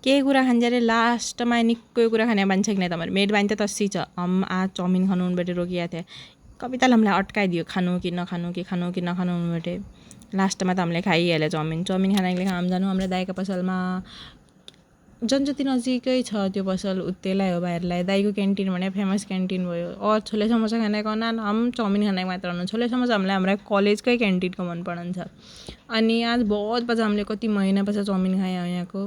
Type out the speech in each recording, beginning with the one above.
के कुरा खान्छ अरे लास्टमा निकै कुरा खाने मान्छे कि नै त मेड बानी त तस्सी छ हम आज चाउमिन खानु उनबेटे रोकिया थिए कविताले हामीलाई अट्काइदियो खानु कि नखानु उनबेटे लास्टमा त हामीले खाइहाल्यो चाउमिन खानाको लागि हामी जानु हाम्रो दाइको पसलमा जनजति नजिकै छ त्यो पसल उत्तेलाई हो बाहिरलाई दाइको क्यान्टिन भने फेमस क्यान्टिन भयो और छोले समोसा खानेको हम चाउमिन खानेको मात्र हुनु छोले समोसा हामीलाई हाम्रो कलेजकै क्यान्टिनको मन पराउँछ अनि आज बहुत पछि हामीले कति महिना पछि चाउमिन खायौँ यहाँको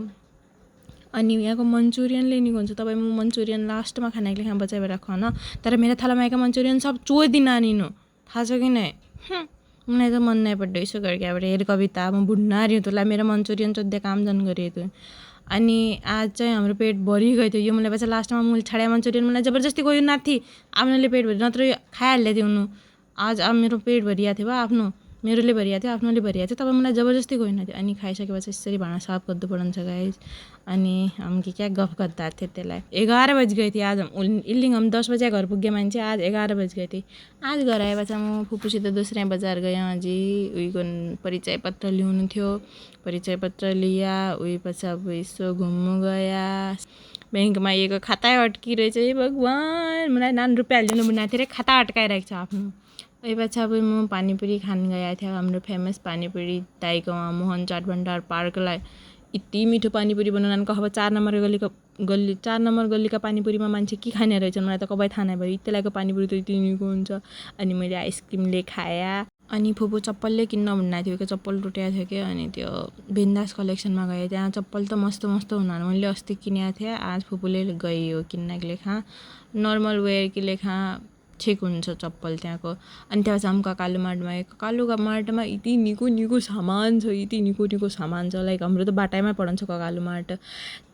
अनि यहाँको मन्चुरियनले निको हुन्छ तपाईँ म मन्चुरियन लास्टमा खानाको लागि बचाएर राख न तर मेरो थालामा आएका मन्चुरियन सब चोइदिन निनु थाहा छ कि नै मलाई त मन नै पड्यो यसो करके अब हेर कविता म बुढ्ना रह्यो तँलाई मेरो मन्चुरियन चोद्दे काम जन गरेँ तँ अनि आज चाहिँ हाम्रो पेट भरिगयो थियो यो मलाई पछि लास्टमा मैले छाड्या मन्चुरियन मलाई जबरजस्ती गयो नाथी आफ्नोले पेट भरि नत्र खाइहाल्दै थियो हुनु आज अब मेरो पेट भरिया थियो आफ्नो मेरोले भरिया थियो आफ्नोले भरिया थियो तपाईँ मलाई जबरजस्ती गएन थियो अनि खाइसकेपछि यसरी भाँडा साफ गर्नु पर्छ गाइज अनि हम क्या गफ गर्दा थियो त्यसलाई 11 बजी गई थिएँ आज इल्लिङ हम 10 बजे घर पुगे मान्छे आज 11 बजी गई थिएँ आज घर आएपछि म फुपूसित दोस्रो बजार गएँ अझै उहीको परिचय पत्र ल्याउनु थियो परिचय पत्र लिया उही पछि अब यसो घुम्नु गया ब्याङ्कमा एक खाता अड्किरहेछ है भगवान् मलाई 9 रुपियाँ हालिदिनु बनाएको थिएँ खाता अड्काइरहेको छ आफ्नो उही पछि अब म पानीपुरी खान गएको थियो हाम्रो फेमस पानीपुरी दाइको मोहन चाट भण्डार पार्कलाई यति मिठो पानीपुरी बनाउनको अब 4 नम्बर गल्लीका पानीपुरीमा मान्छे के खाने रहेछन् मलाई त कबै थाहा नै भयो यतिलाको पानीपुरी त यति निको हुन्छ अनि मैले आइसक्रिमले खाया अनि फुपू चप्पलले किन्न भन्ना थियो चप्पल टुटेको थियो कि अनि त्यो बिन्दास कलेक्सनमा गएँ त्यहाँ चप्पल त मस्त हुनान् मैले अस्ति किनेको थिएँ आज फुपूले गयो किन्नको लेखा नर्मल वेयर कि लेखा ठिक हुन्छ चप्पल त्यहाँको अनि त्यहाँ चाहिँ ककालु मार्टमा यति निको सामान छ यति निको सामान छ लाइक हाम्रो त बाटाइमा पढन्छ ककालु मार्ट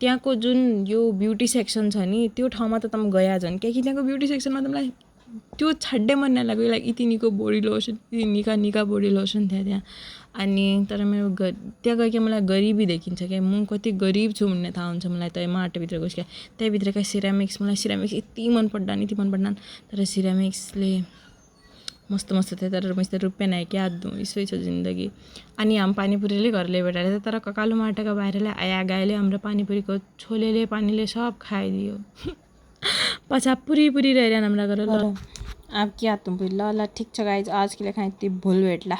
त्यहाँको जुन यो ब्युटी सेक्सन छ नि त्यो ठाउँमा त तम गया झन् किनकि त्यहाँको ब्युटी सेक्सनमा तमलाई त्यो छाड्डै मन नलाग्यो लाइक यति निको बोडी लोसन यति निका बोडी लोसन थियो त्यहाँ अनि तर मेरो त्यहाँ गएँ मलाई गरिबी देखिन्छ क्या म कति गरिब छु भन्ने थाहा हुन्छ मलाई त माटोभित्र गएछ क्या त्यहीभित्रका सिरामिक्स मलाई सिरामिक्स यति मन पर्दैन तर सिरामिक्सले मस्त थियो तर मैले रुपियाँ नै क्या यसै छ जिन्दगी अनि हामी पानीपुरीले घरले भेटाएर तर ककालु माटोका बाहिरलाई आया गाईले हाम्रो पानीपुरीको छोलेले पानीले सब खाइदियो पछा पुरी रहेन हाम्रो घर ल अब क्या तुम ल ठिक छ गाइज आज के लिए खाएँ यति भोल भेट्ला।